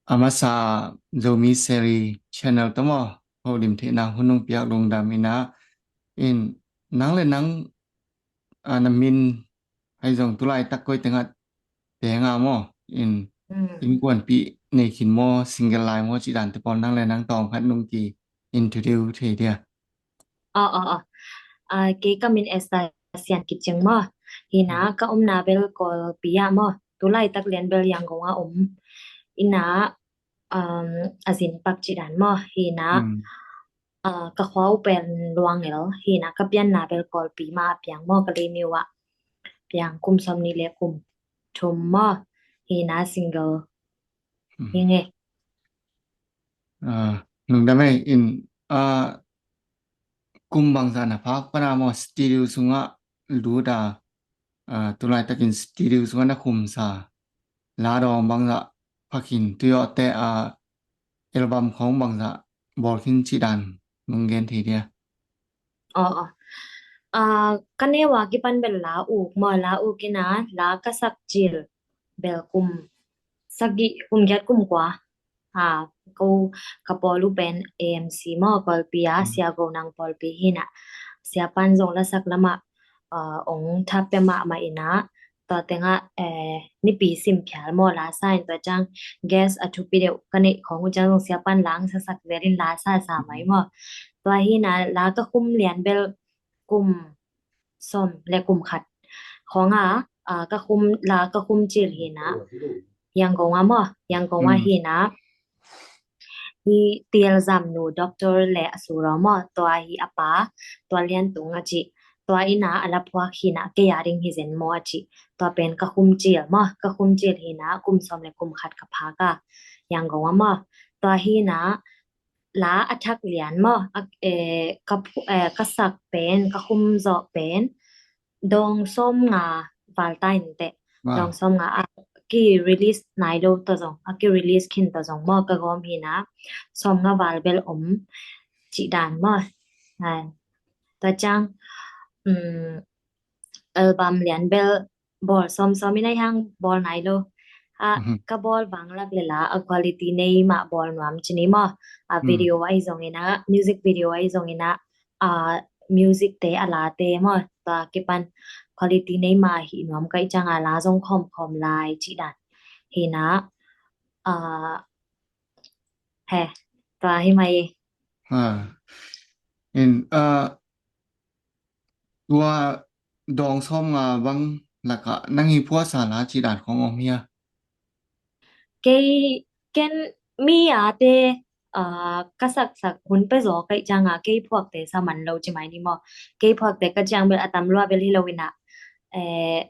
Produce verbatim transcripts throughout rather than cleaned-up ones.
a masa Zomi Seri channel tawh maw, holim theihna hun hong piak lungdam ina, in nang le nang, a, na min hai zong tulaitak koi tengah teng a maw, in, mm, innkuanpih nei khin maw, single lai maw, cih dante pawl nang le nang tawm khat nung ki introduce thei dia. Aw, aw, aw. Ah, kei ka min Esther Sian Kit Ciang maw. Hina, mm, ka omna bel Kawlpi ah maw. Tulaitak lian bel Yangon ah om. Ina, um, a zin pak cih dan maw. Hina, mm, ah, ka khua uh pen Luang El. Hina, ka pianna bel Kawlpi mah a piang maw. Ka lei niu ah piang kum sawm nih le kum thum maw. Hina, single. Mm. Hi nge. Ah, lungdam ei, in, ah, kum bangzah na phak pan a maw, studio sungah lut a, ah, tulaitakin studio sungah na khumsa la dawng bangzah pha khin, tuiawhte, ah, album khawng bangzah bawl khin cih dan nung gen thei dia. Aw, aw. Ah, ka neu a kipan bel la uk maw, la uk ina, la ka sak cil bel kum sagih, kum giat, kum kua. Ah, ko, ka pawl uh pen A M C maw, Kawlpi a, mm, Sia Go Nang Pawlpi hina. Sia pan zong lasak lamah, ah, ong thap pia mahmah ina. Tua tengah, eh, Nipi Sim Phial maw la sa in, tua ciang guest a thupi deuh ka neih khawng uh ciang zong sia pan la ong sasak zel in la sa sa mai maw. Tua hina la ka khum lian bel kum sawm le kum khat khawng a, ah, ka khum, la ka khum cil hina. Yangon ah maw, Yangon ah, mm, hina. Hi Tiel Zam Nu, Doctor le a suraw maw, tua hi a pa, tua Lian Tung a cih, tua ina a la phuak hina, kei a ding hi zen maw a cih, tua pen ka khum cil maw, ka khum cil hina, kum sawm le kum khat ka phak a, Yangon ah maw, tua hina, la a thak lian maw, a, eh, ka phu-, eh, ka sak pen, ka khum zawh pen, dawng sawm nga val ta in teh. Wow. Dawng sawm nga a ki release nai lo tawh zong, a ki release khin tawh zong maw, ka gawm hina, sawm nga val bel om cih dan maw. Ai. Tua ciang, um, album lian bel bawl sawm sawm in a hiang bawl nai lo. A, mhm, ka bawl bang lak le la a quality nei mah bawl nuam ci ni maw. A, mm, video ahi zong ina, music video ahi zong ina, a, music te a la te maw, tua kipan quality nei mah hi nuam ka i ciang a la zong khawm khawm lai cih dan. Hina, a, he, tua hi mai. Ha. In, a, tua dawng sawm nga bang lakah nang hi phuahsa la cih dan khong om hia? Kei, ken mi a te, ah, ka saksak hun pe zaw ka i ciang a kei phuakte sa man lo ci mai ni maw. Kei phuakte ka ciang bel a tam lua bel hi lo ina. Eh,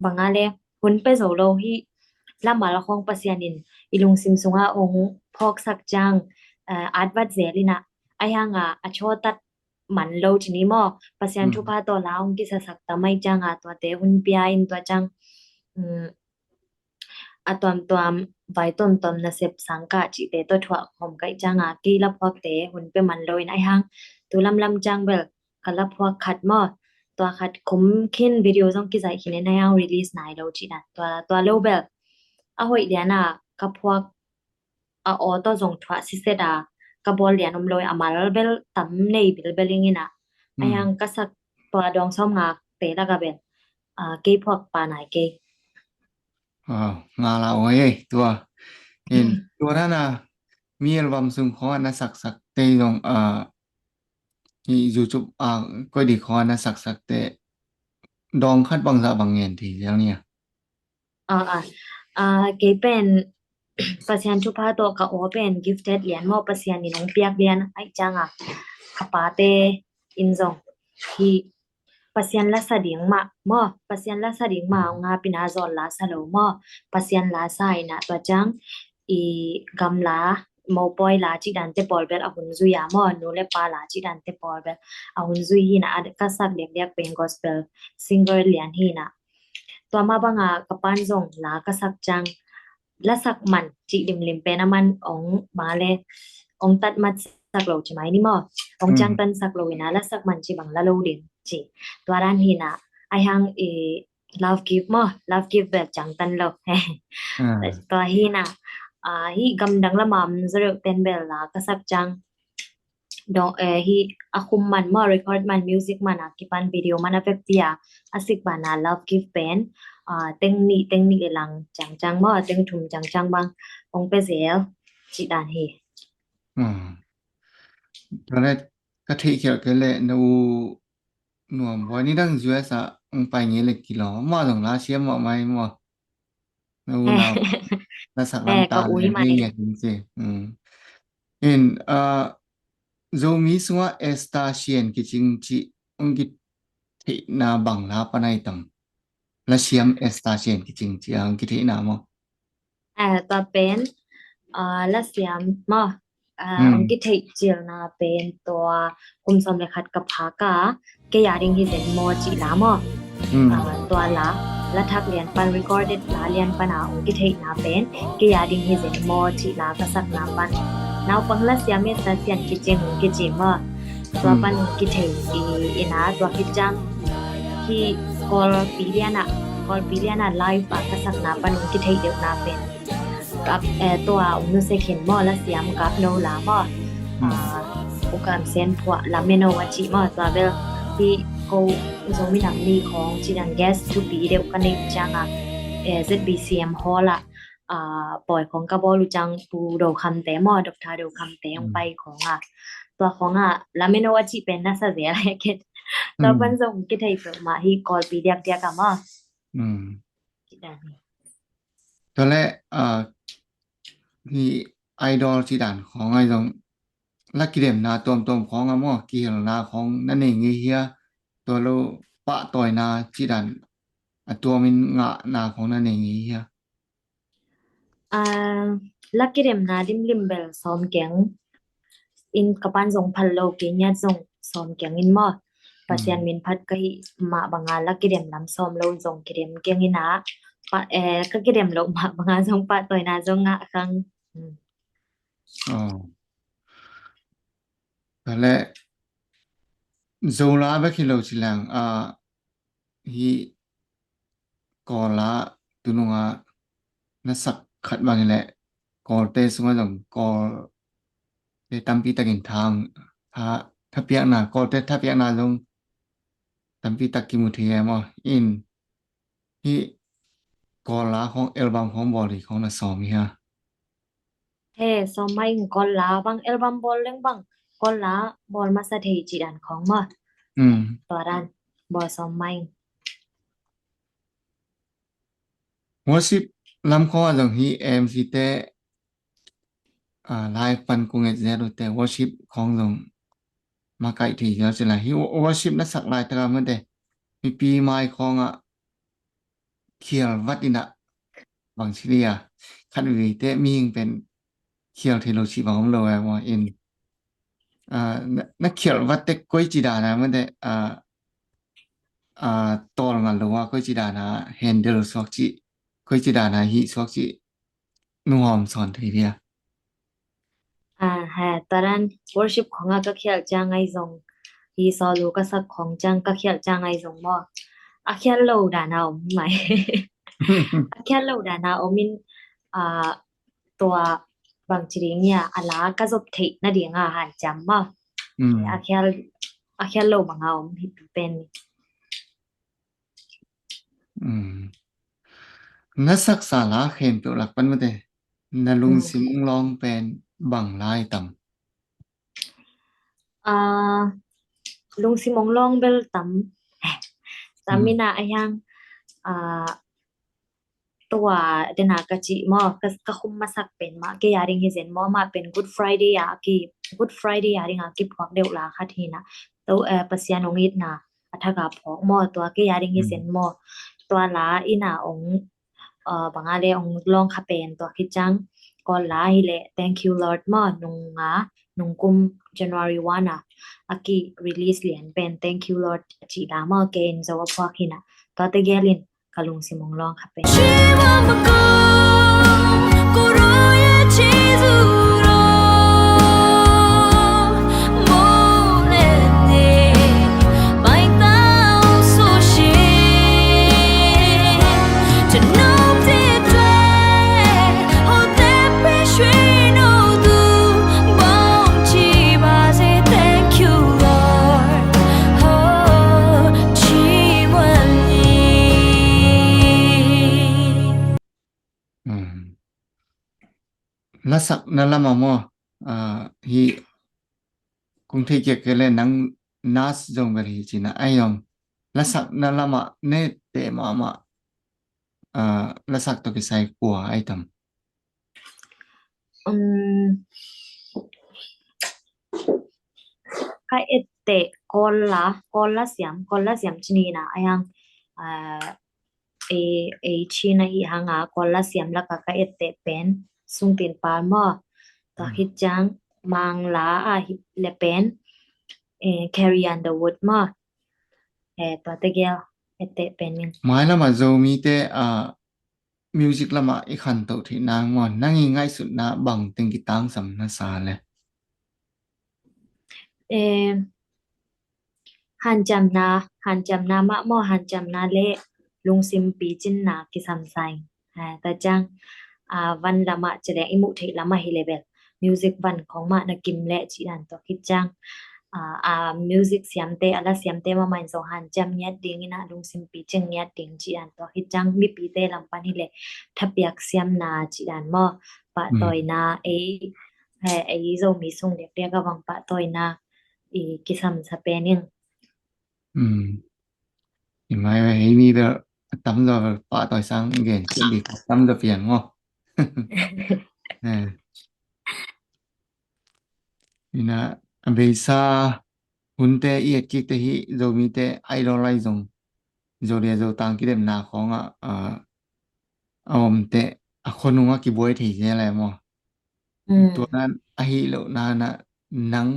bang a le hun pe zo lo hi, lamal khong Pasian in i lungsim sunga ong phawksak ciang, eh, advat zel ina. A hiang a, a chawtat man lo ci ni maw. Pasian, mm, thupha tawh la ong kisasak ta mai ciang a, tuate hun pia in tua ciang, mm, a tuamtuam, vai tuamtuam nasep sangkah cihte tawh thuah khawm ka i ciang a, kei la phuakte hun pe man lo in a hiang, tu lamlam ciang bel ka la phuak khat maw. Tua khat khum khin video zong kizaih khin in a hiang release nai lo cih dan. Tua, tua lo bel a hoih lian a ka phuak a aw tawh zong thuah siset a ka bawl lian om lo, a mal bel tam nei bilbel ing ina. A, mm, hiang ka sak tua dawng sawm nga te lak a bel, ah, kei phuak pa nai kei. Ah, nga la ong ei tua. In, mm, tua dan a mi album sung khong a na saksak te zong, ah, hi YouTube a koi di khong a na saksak te dawng khat bangzah bang ngen thei zel nia. Ah, ah. Ah, kei pen Pasian thupha tawh ka aw pen gifted lian maw, Pasian in ong piak lian a i ciang a, ka pate in zong hi Pasian lasa ding mah maw, Pasian lasa ding mah ong a pina zawl lasa lo maw, Pasian lasa ina tua ciang i gamla, mopawi la cih dante pawl bel a hun zui a maw, nu le pa la cih dante pawl bel a hun zui hina, a ka sak diakdiak pen gospel singer lian hina. Tua mah banga ka pan zong la ka sak ciang, lasak man cih limlim pen a man ong ma le ong tat matsak lo ci mai ni maw, ong, mm, ciangtansak lo ina, lasak man cih bang la lo ding ci. Tua dan hina, a hiang i love gift maw, love gift bel ciangtan lo. Ah. Tua hina, Hih gamdang lama om zaw deuh ten bel la ka sak ciang, dong, eh, hih a khum man maw, record man, music man a kipan video man a vekpi a, a sik banah love gift pen teng nih, teng nih le lang ciangciang maw, teng thum ciangciang bang hong pia zel cih dan hi. Tua leh ka theih khialh kei leh na u Nuam Bawi nidang U S a hong pai ngei le kilawm, amah zong la siam mahmah hi maw? Na u nau na sak lam ta le ngei ngei hi ci. In Zomi sungah Esther Sian kicing cih hong kitheihna bang la pan ahi tam? La siam Esther Sian kicing cih hong kitheihna maw? Tua pen la siam maw, hong kitheih cilna pen tua kum sawm le khat ka phak a, Kei a ding hi zen maw cih la maw? Tua la, la thak lian pan, recorded la lian pan a hong kitheihna pen Kei a ding hi zen maw cih la ka sakna pan, naupang la siam Esther Sian kicing hong kici maw? Tua pan hong kithei i, ina tua khit ciang hih Kawlpi lian ah, Kawlpi lian ah live a ka sakna pan hong kitheih deuhna pen kap, eh, tua hong nusia khin maw, la siam kap no la maw? U Kam Sen Phuah la meno a cih maw, tua bel hih ko Zomi Nam Ni khawng cih dan guest thupi deuh ka neih ciang a, eh, Z B C M Hall ah pawi khawng ka bawl uh ciang Pu Do Kham te maw, Doctor Do Kham te hong pai khawng a, tua khawng a la meno a cih pen na sa zel a ket. Tua pan zong kithei peuhmah hi, Kawlpi diakdiak a maw. Tua leh hih Idol cih dan khawng ahi zong la kidemna tuamtuam khawng a maw, kihilhna khawng na nei ngei hia? Tua lo pahtawina cih dan a tuamin ngahna khawng na nei ngei hia? La kidemna limlim bel sawm keng in, ka pan zong phal lo kei ngiat zong sawm keng in maw. Pasian min phat ka hih mah banga la kidem lam sawm lo zong kidem keng in a, ka kidem loh mah banga zong pahtawina zong ngah kang. Tua leh Zola bek hi lo ci leng, hih Kawl ah tunung ah na sak khat bang hi leh Kawlte sungah zong Kawlte tampi takin tha, tha, thapiakna, Kawlte thapiakna zong tampi tak kimu thei e maw? In hih Kawl la khawng album khawng bawl hi khawng na sawm hi hia? He, sawm mah ing, Kawl la bang album bawl leng bang Kawl la bawl masa thei cih dan khawng maw? Tua dan bawl sawm mah ing. Worship lam khawng ah zong hih A M C te live pan kong et zel uh te worship khawng zong makaih thei zel ci lai. Hih worship na sak laitak ah mate mipi mai khawng ah khial vat in ah bang ci dia, khat vei te mihing pen khial thei lo cih bang om lo e maw? In na khial vat te koi ci dan a mate tawl ngal lo a, koi ci dan a handle suak cih, koi ci dan a hih suak cih nuhawm sawn thei dia? Tua dan worship khawng a ka khial ciang ahi zong, hi solo ka sak khawng ciang ka khial ciang ahi zong maw, a khial lo dan a om mai. A khial lo dan a om in, tua bang ci ding ia, a la ka zop theih nading a hanciam maw. A khial, a khial lo bang a om hi pen. Na saksa la khempeuh lak pan mate na lungsim ong lawng pen bang lai tam? Lungsim ong lawng bel tam. Tam in ah a hiang tua dena ka cih maw, ka khum masak pen mah Kei a ding hi zen maw, mah pen Good Friday a ki, Good Friday a ding a kiphuak deuh la khat hi na. Tua Pasian ong itna a thak a phawk maw, tua Kei a ding hi zen maw. Tua la in a ong banga le ong lawng kha pen tua khit ciang Kawl la hi leh Thank You Lord maw, nung nga, nung kum January one a a ki release lian pen Thank You Lord a cih la maw, Kei in zo a phuak hi na. Tua tegel in ka lungsim ong lawng kha pen. Lasakna lamah maw, ah, hi kung thei kiak kei le nang nas zong bel hi cina ai om. Lasakna lamah ne te mahmah, ah, lasak tawh kisai kua ai tam. Um, ka etteh Kawl la, Kawl la siam, Kawl la siam cinina a yang, ah, ei, ei Chin ahi hanga Kawl la siam laka ka etteh pen Sungtin Pal maw. Tua khit ciang Mang la a hi le pen, eh, Carrie Underwood maw. Eh, tua tegel etteh pen ning. Mai lamah Zomite, ah, music lamah i khantoh theih nang maw, nang i ngaihsutna bang teng kitangsam na sa le? Eh, hanciamna, hanciamna mah maw, hanciamna le lungsim picinna kisam sa ing. Ha, tua ciang, ah, van lamah ci leng i muh theih lamah hi le bel music van khong mah na kim leh cih dan tua khit ciang, ah, ah, music siamte, a la siamte mahmah in zong hanciam ngiat ding in a lungsim picing ngiat ding cih dan tua khit ciang mipite lam pan hi le thapiak siamna cih dan maw, pahtawina, ei, eh, ei Zomi sung diakdiak a bang pahtawina i kisam sa pen ing. Hmm. I mai ve, hei mi bel a tamzaw bel pahtawi sang gen cih dik a tamzaw pian maw. Eh. Ina a beisa hunte i et kikte hi Zomite idol lai zong Zo le Zo tang kidemna khawngah, ah, a omte a khonung a kibuai thei zel lai maw. Tua nan ahi loh nana nang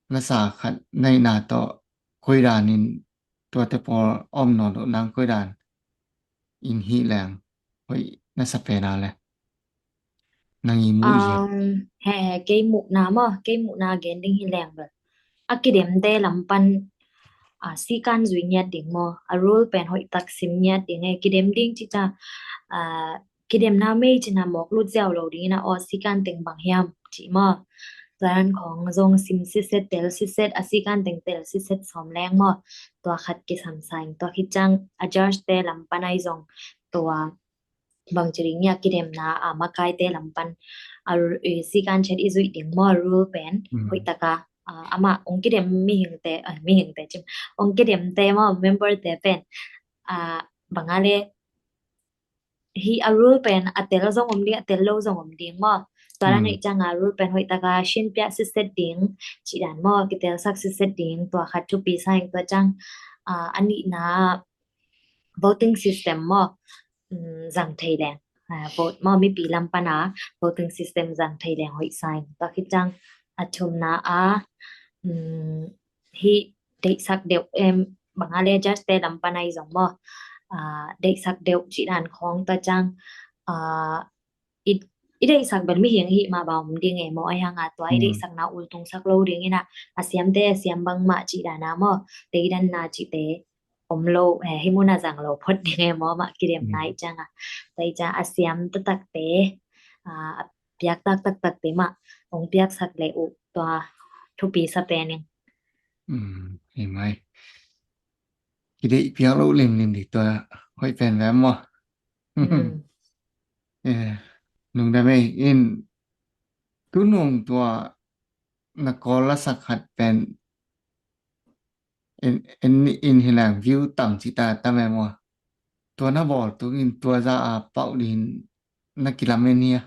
na sa khat naihna tawh koidanin tuate pawl om nawn loh nang koidan in hih leng hoih na sa pena le nang i muh hi. Um, he, he, kei muhna maw, kei muhna gen ding hi leng bel a kidemte lam pan, ah, sikan zui ngiat ding maw, a rule pen hoih tak sim ngiat ding e, kidem ding cih ta, ah, kidemna mei cina mawk lut ziau lo ding ina aw sikan teng bang hiam cih maw. Tua dan khong zong sim siset tel siset, a sikan teng tel siset sawm leng maw. Tua khat kisam sa ing, tua khit ciang a judge te lam pan ai zong tua bang ci ding ia kidemna a makaite lam pan a, eh, sikan chet i zuih ding maw, rule pen hoih taka, ah, amah ong kidem mihingte, ah, mihingte cim, ong kidemte maw, member te pen, ah, banga le hi a rule pen a tel zong om ding, a tel lo zong om ding maw. Tua dan hoih cianga rule pen hoih taka shin piak siset ding cih dan maw, kitelsak siset ding, tua khat thupi sa ing. Tua ciang, ah, a nihna voting system maw, um, zang thei leng, ah, vote maw, mipi lam pana voting system zang thei leng hoih sa ing. Tua khit ciang a thumna a, um, hi deihsak deuh em, banga le judge te lam pana i zong maw, ah, deihsak deuh cih dan khong tua ciang, ah, i, i deihsak bel mihing hi mah bang om ding e maw, ai hanga tua i deihsakna ultungsak lo ding ina a siamte a siam bang mah cih dana maw, teidanna cihte om lo, eh, hi muna zang lo phot ding e maw, mah kidemna i cianga. Tua i ciang a siam taktakte, ah, a piak taktakte mah ong piaksak le uh tua thupi sa pen ing. Um, hi mai. Kideih piak lo limlim dik tua hoih pen ve maw. Eh, lungdam ei in tunung tua na Kawl lasak khat pen in, in, in hi lang view tam cita tam e maw. Tua na bawl tungin tua za a pauh din na kilamen hi a?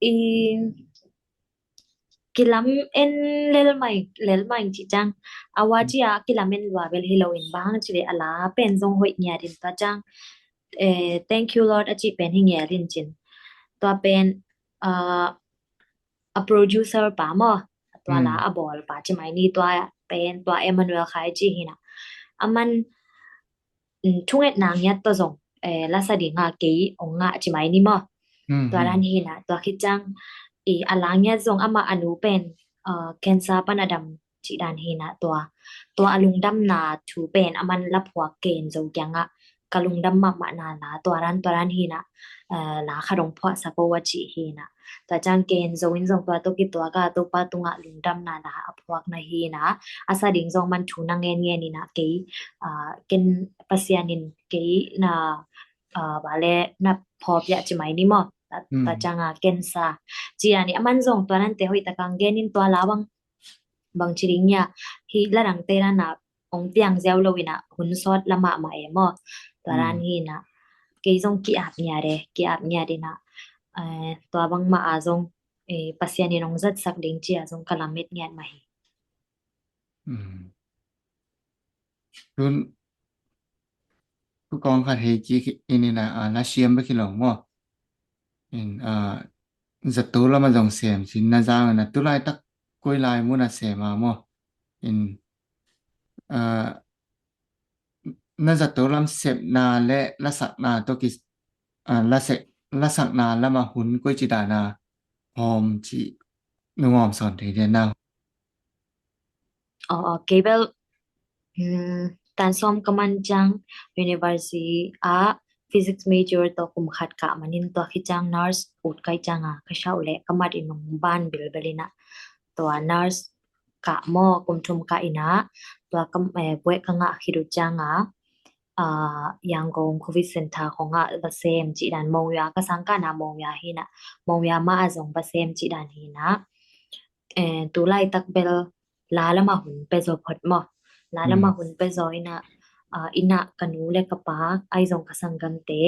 I kilamen lelmai, lelmai ci ciang a wa ci a kilamen lua bel hi lo in bang ci le a la pen zong hoih ngiat in tua ciang, eh, Thank You Lord a ci pen hi ngiat in cin. Tua pen, ah, a producer pa maw, tua la a bawl pa ci mai ni, tua pen tua Emmanuel Khai ci hi na. A man, mm, thungetna ngiat tawh zong, eh, lasa dinga kei ong ngah ci mai ni maw. Tua dan hi na, tua khit ciang i a la ngiat zong amah a nu pen, ah, cancer pan a dam cih dan hi na, tua, tua a lungdamna thu pen a man la phuak Ken Zo kiangah ka lungdam mahmahna la, tua dan, tua dan hi na, eh, la khat ong phuahsak o a cih hi na. Tua ciang Ken Zo in zong tua tawh kituak a Topa tungah lungdamna la a phuakna hi na, a sa ding zong man thu na ngen ngen hi na, kei, ah, ken Pasian in kei na ah, bale na pawlpi ah ci mai ni maw. Tua, tua ciang a cancer ci a ni, aman zong tua nante hoih tak a gen in, tua la bang, bang ci ding ia, hih ladangte dan a ong piang ziau lo in a, hun sawt la mahmah e maw. Tua dan hi in a, kei zong ki-ap ngiat e, ki-ap ngiat in a, eh, tua bangmah a zong, eh, Pasian in ong zatsak ding ci a zong ka lamet ngiat mah hi. Tun, tu kong khat hei ci in in a, a, na siam bek hi lo maw. In, a, zato lam a zong sem ci na zang na, tu laitak koi lai mun a sem a maw. In, a, na zato lam sepna le lasakna tawh ki, a, lasek, lasakna lam a hun koi ci dan a hawm ci nungawm sawn thei dia na. Aw, aw, kei bel, mm, tan sawm ka man ciang university ah physics major tawh kum khat kah manin, tua khit ciang nurse ut kai ciang a ka sawt leh ka mat in ong ban bilbel in a, tua nurse kah maw, kum thum kah in a, tua ka, eh, buaih ka ngah khit uh ciang a, ah, Yangon Covid Center khong ah va sem cih dan, Monywa ka sang kah na Monywa hi in a, Monywa mah ah zong va sem cih dan hi in a. Eh, tu laitak bel la lam a hun pia zaw phot maw. La lam a hun pia zaw in a, ah, inn ah ka nu le ka pa, ahi zong ka sanggamte,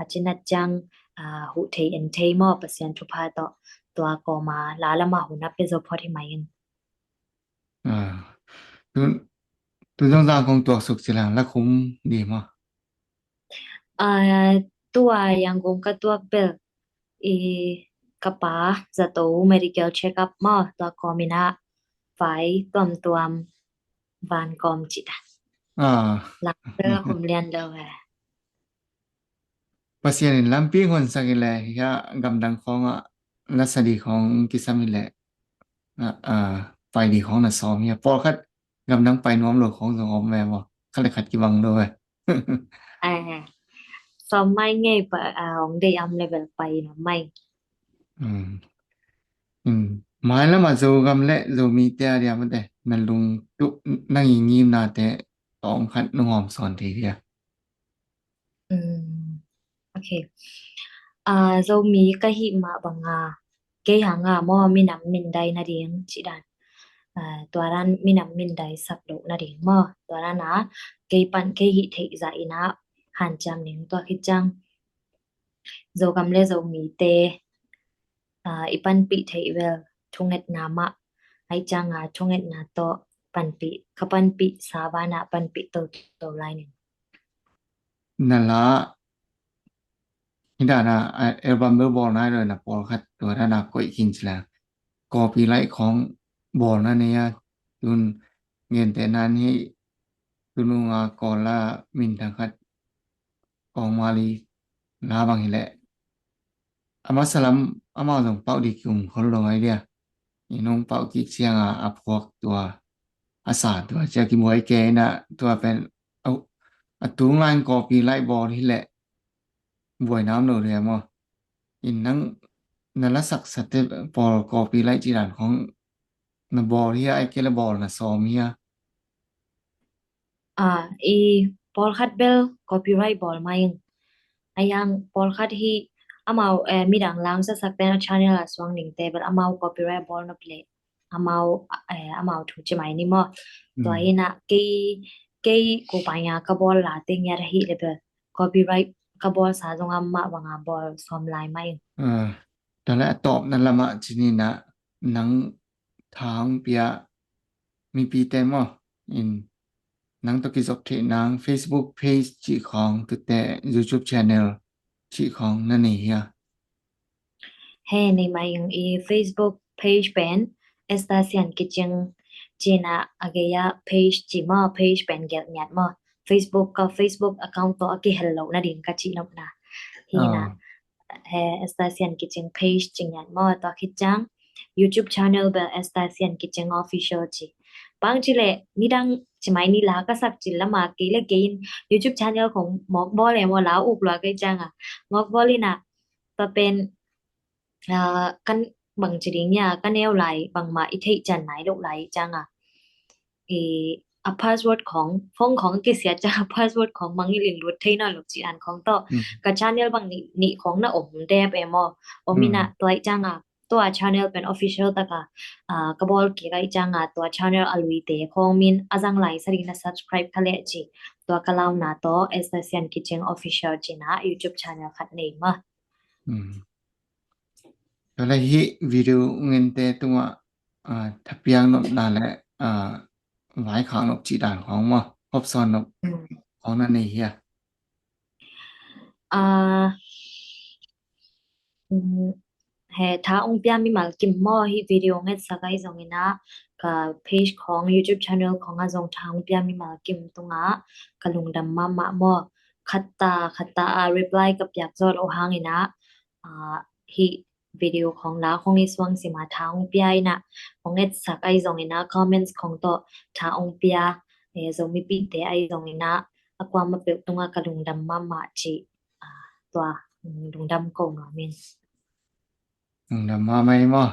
a cinat ciang, ah, huh thei en thei maw, Pasian thupha tawh, tua kawm a la lam a hun a pia zaw phot hi mai ing. Ah, tu, tu zong zang kong tuak suk ci lang, la khum di maw? Ah, tua Yangon ka tuak bel, i ka pa zato medical check up maw, tua kawm in a, vai tuamtuam van kawm ci dan. Ah. La bel khum lian lo e. Pasian in lampi honsak hi leh, hia gamdang khawng ah lasa di khawng kisam hi leh, a, a, pai di khawng na sawm hia. Pawlkhat gamdang pai nuam lo khawng zong om ve maw. Khat le khat kibang lo ve. A, sawm mai ngei pa, a, ong dei am level pai nuam mai. Mm. Mm. Mai lam a Zogam le Zomite a dia mate, na lungtup, na ngingimnate tawm khat nungawm sawn thei dia. Mm, ok. Ah, Zomi ka hih mah bang a, kei hang a maw, minam mindai nading cih dan. Ah, tua dan minam mindai sak loh nading maw. Tua dan a, kei pan kei hih theih zah in a, hanciam ning, tua khit ciang Zogam le Zomite, ah, i panpih theih vel thungetna mah, ahi ciang a thungetna tawh panpih, ka panpih sa van a panpih toto lai ning. Na la, hi dan a, a, album bel bawl nai lo na, pawlkhat tua dan a koih khin ci la. Copyright khawng bawl na nei a, tun gentehna in hih, tu nung a Kawl la minthang khat, Kawng Mali la bang hi leh, a masa lam amau zong pauh di kium khol lo ai dia. I nung pauh kik ciang a, a phuak tua, a sa tua cia kibuai kei na, tua pen, a, a tung lain copyright bawl hi leh buai nam lo dia maw. In nang na la saksate pawl copyright ci dan khawng na bawl hia, ai kei le bawl na sawm hia? Ah, i pawlkhat bel copyright bawl mai ing. A yang pawlkhat hi amau, eh, midang lang sasak pen a channel a suang dingte bel amau copyright bawl nop le amau, eh, amau thu ci mai ni maw. Tua hi na kei, kei ko pa nga ka bawl la te ngiat ahi le bel copyright ka bawl sa zong amah bang a bawl sawm lai mai ing. Ah, tua le a tawpna lam ah ci ni na, nang tha hong pia mipite maw, in nang tawh kizop theih nang Facebook page cih khawng, tute YouTube channel cih khawng na nei hia? He, nei mai ing. I Facebook page pen Esther Sian Kicing ci na, a gei a page ci maw, page pen gelh ngiat maw. Facebook, ka Facebook account tawh a kihel loh nading ka cih nopna hi na. Ah. He, Esther Sian Kicing page ci ngiat maw, tua khit ciang YouTube channel bel Esther Sian Kicing Official ci. Bang ci le, nidang ci mai ni la ka sak cil lam a kei le kei in YouTube channel khong mawk bawl e maw, la uk lua kei ciang a. Mawk bawl in a, tua pen, ah, kan bang ci ding ia, ka neu lai, bangmah i theih cian nai loh lai ciang a. I, a password khawng, phone khawng kisia ciang a password khawng mangngilh in lut thei nawn lo cih dan khawng tawh. Mm. Ka channel bang nih, nih khawng na om dep e maw. Om in ah, mm, tua ih ciang a, tua channel pen official tak a, ah, ka bawl kik ahih ciang a, tua channel a luite khawng min a zang lai sa ding na subscribe kha leh ci. Tua ka launa tawh Esther Sian Kicing Official ci-in ah YouTube channel khat nei maw. Mm. Tua leh hih video ngente tungah, ah, thapiak nop dan leh, ah, vaikhak nop cih dan khawng maw, hopsawn nop, mm, khawng na nei hia? Ah, mm, he, tha hong pia mimal kim maw, hih video ngetsak ahi zongin ah, ka page khawng, YouTube channel khawng ah zong tha hong pia mimal kim tungah ka lungdam mahmah maw. Khat ta, khat ta a reply ka piak zawh loh hangin ah, ah, hih video khawng la khawng i suang sim a tha hong pia in ah, hong etsak ahi zongin ah, comments khawng tawh tha hong pia, eh, Zomipihte ahi zongin ah, a kuamah peuh tungah ka lungdam mahmah cih, ah, tua, mm, lungdam ko nuam ing. Lungdam mahmah maw.